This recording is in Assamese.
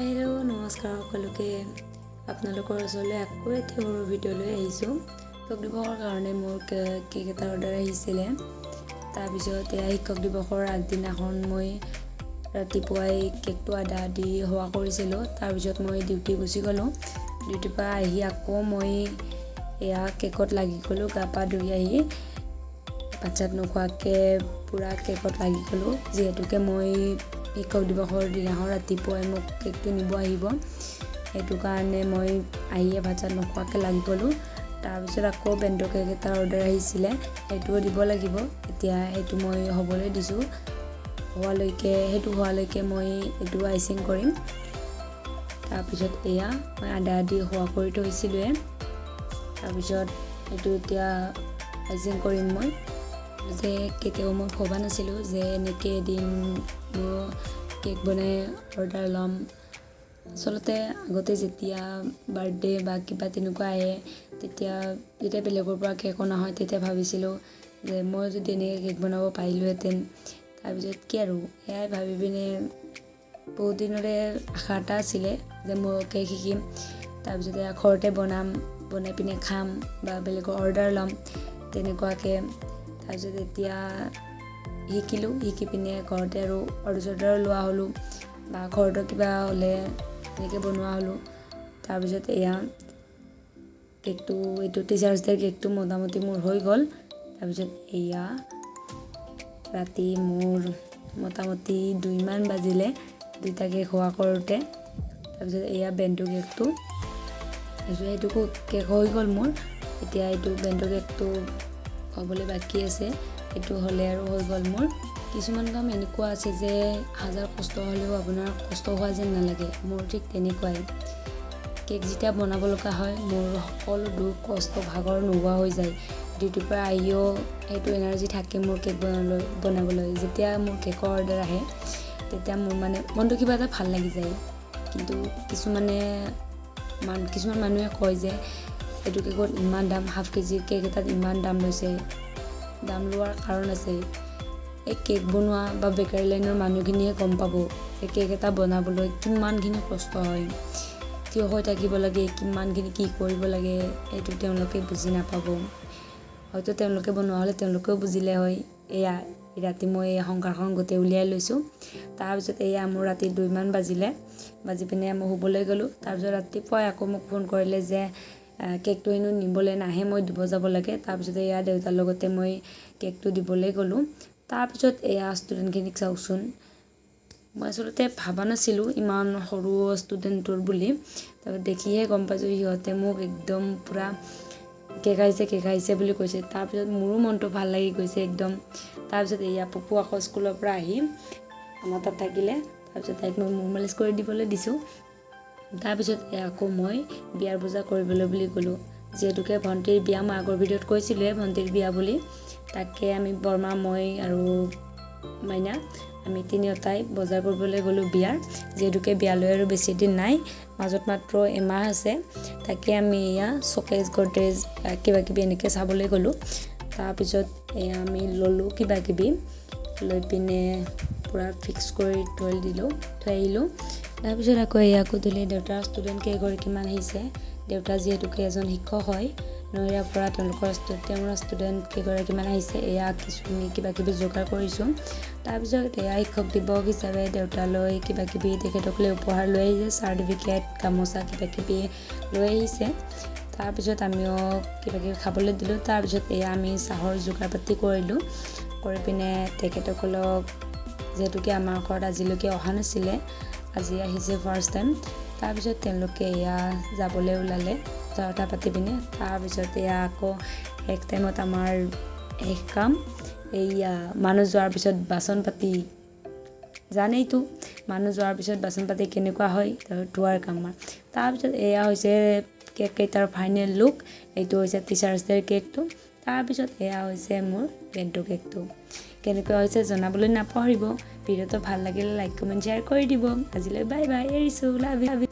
হেল্ল', নমস্কাৰ সকলোকে। আপোনালোকৰ ওচৰলৈ আকৌ এটি সৰু ভিডিঅ' লৈ আহিছোঁ। শিক্ষক দিৱসৰ কাৰণে মোৰ কেক এটা অৰ্ডাৰ আহিছিলে। তাৰপিছত এয়া শিক্ষক দিৱসৰ আগদিনাখন মই ৰাতিপুৱাই কেকটো আধা আধি হোৱা কৰিছিলোঁ। তাৰপিছত মই ডিউটি গুচি গ'লোঁ। ডিউটিৰ পৰা আহি আকৌ মই এয়া কেকত লাগি গ'লোঁ। গা পা ধুই আহি ভাত চাত নোখোৱাকৈ পূৰা কেকত লাগি গ'লোঁ, যিহেতুকে মই শিক্ষক দিৱসৰ দিনাখন ৰাতিপুৱাই মোক কেকটো নিব আহিব। সেইটো কাৰণে মই আহিয়ে ভাত চাত নোখোৱাকৈ লাগি গ'লোঁ। তাৰপিছত আকৌ বেণ্টো কেক এটা অৰ্ডাৰ আহিছিলে, সেইটোও দিব লাগিব। এতিয়া সেইটো মই হ'বলৈ দিছোঁ। সেইটো হোৱালৈকে মই এইটো আইচিং কৰিম। তাৰপিছত এয়া মই আধা আধি হোৱা কৰি থৈছিলোঁৱে। তাৰপিছত এইটো এতিয়া আইচিং কৰিম। মই যে কেতিয়াও মই ভবা নাছিলোঁ যে এনেকৈ এদিন মোৰ কেক বনাই অৰ্ডাৰ ল'ম। আচলতে আগতে যেতিয়া বাৰ্থডে বা কিবা তেনেকুৱা আহে, তেতিয়া যেতিয়া বেলেগৰ পৰা কেক অনা হয়, তেতিয়া ভাবিছিলোঁ যে মই যদি এনেকৈ কেক বনাব পাৰিলোঁহেঁতেন। তাৰপিছত কি আৰু, সেয়াই ভাবি পিনে বহুত দিনৰে আশা এটা আছিলে যে মই কেক শিকিম, তাৰপিছতে ঘৰতে বনাম, বনাই পিনে খাম বা বেলেগৰ অৰ্ডাৰ ল'ম তেনেকুৱাকৈ। তাৰপিছত এতিয়া শিকিলোঁ। শিকি পিনে ঘৰতে আৰু অৰ্ডাৰ চৰ্ডাৰো লোৱা হ'লোঁ বা ঘৰতো কিবা হ'লে এনেকৈ বনোৱা হ'লোঁ। তাৰপিছত এয়া কেকটো, এইটো টিচাৰ্ছ ডে'ৰ কেকটো মোটামুটি মোৰ হৈ গ'ল। তাৰপিছত এয়া ৰাতি মোৰ মোটামুটি 2মান বাজিলে দুইটা কেক হোৱা কৰোঁতে। তাৰপিছত এয়া বেণ্টো কেকটো, তাৰপিছত সেইটো কেক হৈ গ'ল মোৰ। এতিয়া এইটো বেণ্টো কেকটো হ'বলৈ বাকী আছে। এইটো হ'লে আৰু হৈ গ'ল মোৰ। কিছুমান কাম এনেকুৱা আছে যে হাজাৰ কষ্ট হ'লেও আপোনাৰ কষ্ট হোৱা যেন নালাগে। মোৰ ঠিক তেনেকুৱাই। কেক যেতিয়া বনাব লগা হয়, মোৰ সকলো দুখ কষ্ট ভাগৰ নোহোৱা হৈ যায়। ডিউটিৰ পৰা আহিও সেইটো এনাৰ্জি থাকে মোৰ কেক বনাবলৈ। যেতিয়া মোৰ কেকৰ অৰ্ডাৰ আহে, তেতিয়া মোৰ মানে মনটো কিবা এটা ভাল লাগি যায়। কিন্তু কিছুমান মানুহে কয় যে এইটো কেকত ইমান দাম, হাফ কেজিৰ কেক এটাত ইমান দাম লৈছে। দাম লোৱাৰ কাৰণ আছে। এই কেক বনোৱা বা বেকাৰী লাইনৰ মানুহখিনিয়ে গম পাব এই কেক এটা বনাবলৈ কিমানখিনি কষ্ট হয়, থিয় হৈ থাকিব লাগে, কিমানখিনি কি কৰিব লাগে, সেইটো তেওঁলোকে বুজি নাপাব। হয়তো তেওঁলোকে বনোৱা হ'লে তেওঁলোকেও বুজিলে হয়। এয়া ৰাতি মই এই সংসাৰখন গোটেই উলিয়াই লৈছোঁ। তাৰপিছত এয়া মোৰ ৰাতি 2মান বাজিলে। বাজি পিনে মই শুবলৈ গ'লোঁ। তাৰপিছত ৰাতিপুৱাই আকৌ মোক ফোন কৰিলে যে কেকটো হেনো নিবলৈ নাহে, মই দিব যাব লাগে। তাৰপিছত এয়া দেউতাৰ লগতে মই কেকটো দিবলৈ গ'লোঁ। তাৰপিছত এয়া ষ্টুডেণ্টখিনিক চাওকচোন। মই আচলতে ভবা নাছিলোঁ ইমান সৰু ষ্টুডেণ্টৰ বুলি। তাৰপিছত দেখিহে গম পাইছোঁ, সিহঁতে মোক একদম পূৰা "কেক আহিছে, কেক আহিছে" বুলি কৈছে। তাৰপিছত মোৰো মনটো ভাল লাগি গৈছে একদম। তাৰপিছত এয়া পপু আকৌ স্কুলৰ পৰা আহি আমাৰ তাত থাকিলে। তাৰপিছত তাইক মই মূৰ মালিচ কৰি দিবলৈ দিছোঁ। তাৰপিছত এয়া আকৌ মই বিয়াৰ বজাৰ কৰিবলৈ বুলি গ'লোঁ, যিহেতুকে ভণ্টিৰ বিয়া। মই আগৰ ভিডিঅ'ত কৈছিলোঁৱে ভণ্টিৰ বিয়া বুলি। তাকে আমি বৰমা, মই আৰু মাইনা, আমি তিনিওটাই বজাৰ কৰিবলৈ গ'লোঁ বিয়াৰ। যিহেতুকে বিয়ালৈ আৰু বেছি দিন নাই, মাজত মাত্ৰ এমাহ আছে। তাকে আমি এয়া শ্বকেজ, গডৰেজ, কিবা কিবি এনেকৈ চাবলৈ গ'লোঁ। তাৰপিছত এয়া আমি ল'লোঁ কিবা কিবি, লৈ পিনে পূৰা ফিক্স কৰি থৈ দিলোঁ, থৈ আহিলোঁ। তাৰপিছত আকৌ এয়া গধূলি দেউতাৰ ষ্টুডেণ্ট কেইগৰাকীমান আহিছে। দেউতা যিহেতুকে এজন শিক্ষক হয়, নৈৰাৰ পৰা তেওঁৰ ষ্টুডেণ্ট কেইগৰাকীমান আহিছে। এয়া কিছু আমি কিবা কিবি যোগাৰ কৰিছোঁ। তাৰপিছত এয়া শিক্ষক দিৱস হিচাপে দেউতালৈ কিবা কিবি তেখেতসকলে উপহাৰ লৈ আহিছে, চাৰ্টিফিকেট, গামোচা, কিবা কিবি লৈ আহিছে। তাৰপিছত আমিও কিবা কিবি খাবলৈ দিলোঁ। তাৰপিছত এয়া আমি চাহৰ যোগাৰ পাতি কৰিলোঁ। কৰি পিনে তেখেতসকলক, যিহেতুকে আমাৰ ঘৰত আজিলৈকে অহা নাছিলে, আজি আহিছে ফাৰ্ষ্ট টাইম। তাৰপিছত তেওঁলোকে এয়া যাবলৈ ওলালে কথা চথা পাতি পিনে। তাৰপিছত এয়া আকৌ শেষ টাইমত আমাৰ শেষ কাম এইয়া মানুহ যোৱাৰ পিছত বাচন পাতি, জানেইতো মানুহ যোৱাৰ পিছত বাচন পাতি কেনেকুৱা হয়, ধোৱাৰ কাম আমাৰ। তাৰপিছত এয়া হৈছে কেক কেইটাৰ ফাইনেল লুক। এইটো হৈছে টিচাৰ্ছ ডে'ৰ কেকটো। তাৰপিছত এয়া হৈছে মোৰ বেণ্টো কেকটো। কেনেকুৱা হৈছে জনাবলৈ নাপাহৰিব। ভিডিঅ'টো ভাল লাগিলে লাইক, কমেণ্ট, শ্বেয়াৰ কৰি দিব। আজিলৈ বাই বাই, এৰিছোঁ, লাভ।